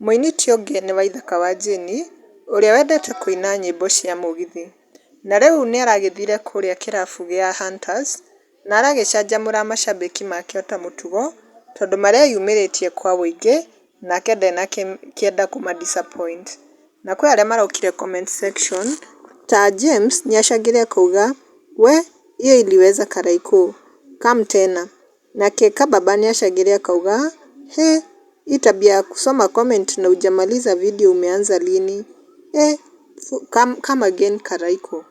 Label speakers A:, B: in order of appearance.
A: Mũini ti ũngĩ nĩ Waithaka wa Jane, ũrĩa wendete kũina nyĩmbo cia mũgithi. Na rĩu nĩ aragĩthire kũrĩa kĩrabu gĩa Hunters na aragĩcanjamũra macambĩki make ota mũtugo tondũ mareyumĩrĩtie kwa ũingĩ nake ndenakĩenda kũma disappoint. Na kwĩ arĩa marokire comment section ta James nĩacangire akauga we hiyo iliweza Karaikũ come tena. Nake Kababa nĩacangire akauga he hii tabia ya kusoma comment na hujamaliza video umeanza lini? Eh, come, come again Karaikũ.